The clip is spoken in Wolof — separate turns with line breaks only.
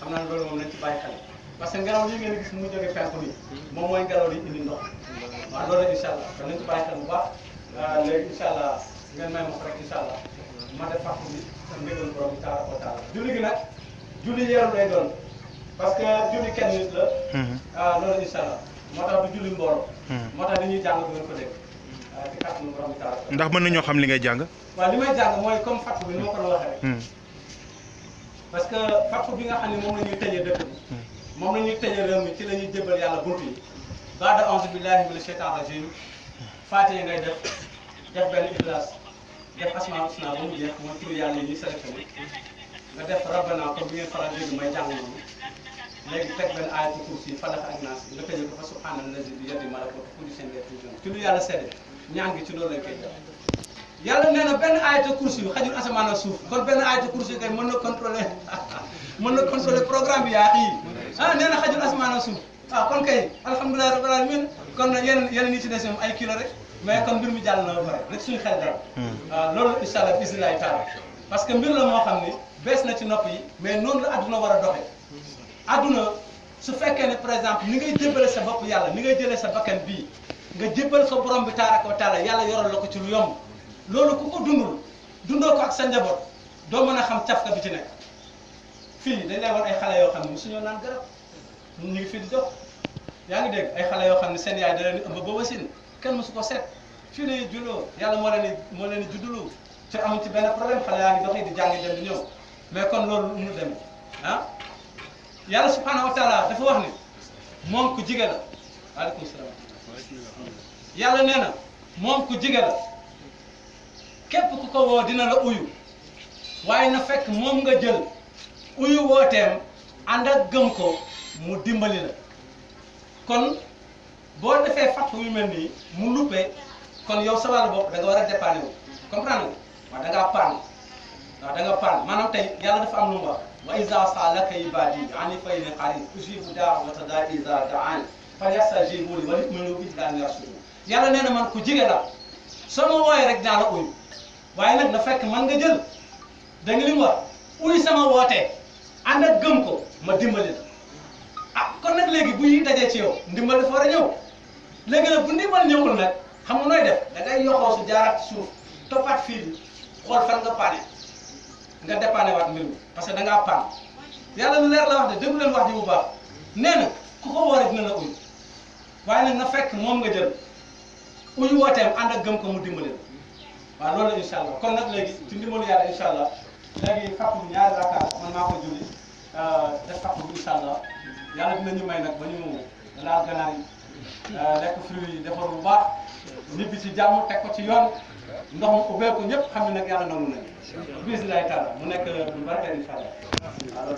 xam naa ne loolu moom nañ ci bàyyi xel parce que ngelaw li ngeen gis mu jógee penku nii moom mooy ngelaw li indi ndox waaw loolu incha allah kon nañ ci bàyyi xel bu baax léegi incha allah ngeen may ma ko rek incha allah ma def fàq bi sa ndégal borom bi taala ko taala julli gi nag julli yeeru lay doon parce que julli kenn nit la loolu incha allah moo tax du julli mbooloo moo tax dañuy jàng du ngeen ko dégg ci kàttanu borom bi taala
ndax mën nañoo xam li ngay jàng
waaw li may jàng mooy comme fàq bi ni ma ko la waxee rek parce que fàq bi nga xam ne moom la ñuy tëjee dëkk bi moom la ñuy tëjee réew mi ci la ñuy jébal yàlla buntu yi baada auzu billahi mina shaytan rajim faatiha ngay def benn ixlaas def asmaa husna ba mu jeex mooy turu yàlla yi ñuy sélectionné nga def rabbana comme bi ngeen faral dégg may jàng noonu léegi teg benn ayatul kursi falax ak naas nga tëjee ko fa subhaanallazi bi yadihi malakuutu kulli shay'in ci lu yàlla sedde ñaan gi ci loolu lañ koy def yàlla nee na benn ayatul kursi yu xajul asamaan ak suuf kon benn ayatul kursi kay mën na contrôler programme bi yaa xii nee na xajul asamaan ak suuf kon kay alhamdulilah rabbil alamin kon yeneen yi ci des moom ay kilo rek mais kon mbir mi jàll na ba pare rek suñu xel dara loolu incha allah bisimilah taala parce que mbir la moo xam ni bees na ci nopp yi mais noonu la adduna war a doxee adduna su fekkee ne par exemple ni ngay jébbale sa bopp yàlla ni ngay jëlee sa bakkan bii nga jébbal ko borom bi taaraka wa taala yàlla yoral la ko ci lu yomb loolu ku ko dundoo ko ak sa njaboot doo mën a xam cafka bi ci nekk fii dañ lay war ay xale yoo xam ne mosuñoo naan garab ñu ngi fii di dox yaa ngi dégg ay xale yoo xam ne seen yaay da leen di ëmb ba wasin kenn mosu ko seet fii la ñuy juddoo yàlla moo leen di juddulu te amuñ ci benn problème xale yaa ngi doxee di jàngi dem di ñëw mais kon loolu mu demee yàlla subhanahu wa taala dafa wax ni moom ku jige la waaleykum salaam yàlla nee na moom ku jige la képp ku ko woo dina la uyu waaye na fekk moom nga jël uyu wooteem ànd ak gëm ko mu dimbali la kon boo defee fàq yu mel nii mu luppee kon yow sa wàllu bopp da nga war a dépanner wu comprendre nga waaw da ngaa paan waaw da nga paan maanaam tey yàlla dafa am lu mu wax wa iza sa'alaka ibadi anni fa inni qarib ujibu da'wata da'i iza da'ani falyastajibu li wa yu'minu bi la'allahum yarshudun yàlla nee na man ku jige la soo ma wooyee rek naa la uyu waaye nag na fekk man nga jël da nga li mu wax uyu sama wootee ànd ak gëm ko ma dimbali la kon nag léegi bu ñuy dajee ci yow ndimbal dafa war a ñëw léegi nag bu ndimbal ñëwul nag xam nga nooy def da ngay yoxoo su jaaraat ci suuf toppaat fii bi xool fan nga paane nga dépanné waat mbir mi parce que da ngaa paan yàlla lu leer la wax de déglu leen wax ji bu baax nee na ku ko war a dina la uyu waaye nag na fekk moom nga jël uyu wooteem ànd ak gëm ko mu dimbali la waaw loolu la incha allah kon nag léegi ci ndimbalu yàlla incha allah léegi fàqu bi ñaari rakkaat man maa ko julli def fàqu bi incha allah yàlla dina ñu may nag ba ñu laal ganaar yi lekk fruit yi defar bu baax ñibbi ci jàmm teg ko ci yoon ndox mu ubbeeku ñëpp xam ne nag yàlla nangu nañ bisimilah taala mu nekk lu barkeel incha allah